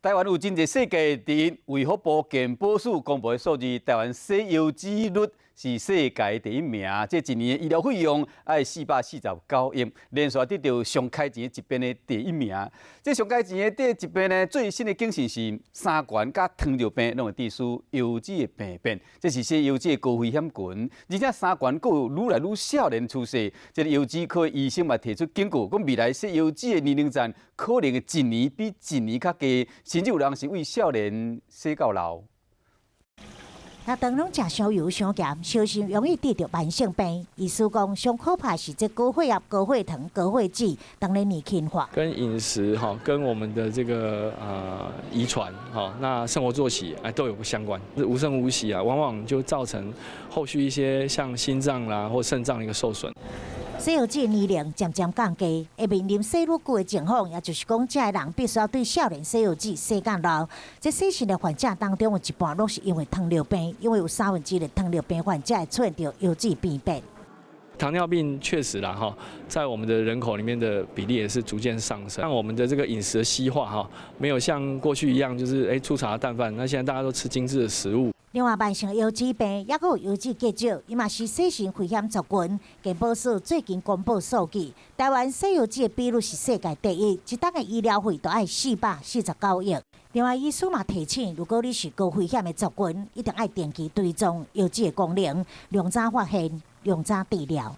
台灣有真濟世界第一，衛福部健保署公布的數字，台灣洗腰子率是世界第一名。這一年的醫療費用愛449億，連續得著上開錢疾病的第一名。這上開錢的這疾病呢，最新的警示是三高佮糖尿病攏會致使腰子的病變，這是洗腰子的高危險群。而且三高閣有愈來愈少年趨勢，這个腰子科醫生嘛提出警告，講未來洗腰子的年齡層可能會一年比一年較低，甚至有人是為少年洗到老。若當攏食傷油傷鹹，小心容易得著慢性病。醫師講，上可怕是這高血壓、高血糖、高血脂，當咧年輕化。跟飲食哈，跟我們的這個遺傳哈，那生活作息哎都有個相關。無聲無息啊，往往就造成後續一些像心臟啦或腎臟的一個受損。洗腰子年齡漸漸降低，會面臨洗愈久的情況，也就是講，這个人必須要對少年洗腰子洗到老。這洗腎的患者當中，有一半攏是因為糖尿病，因為有三分之一的糖尿病患者會出現著腰子病變。糖尿病確實啦，哈，在我們的人口裡面的比例也是逐漸上升。像我們的這個飲食的西化，哈，沒有像過去一樣，就是哎粗茶淡飯，那現在大家都吃精緻的食物。另外，慢性腰子病，抑閣有腰子結石，伊嘛是洗腎危險族群。健保署最近公布數據，台灣洗腰子的比率是世界第一，一冬的醫療費都愛449億。另外，醫師嘛提醒，如果你是高危險的族群，一定愛定期追蹤腰子的功能，量早發現，量早治療。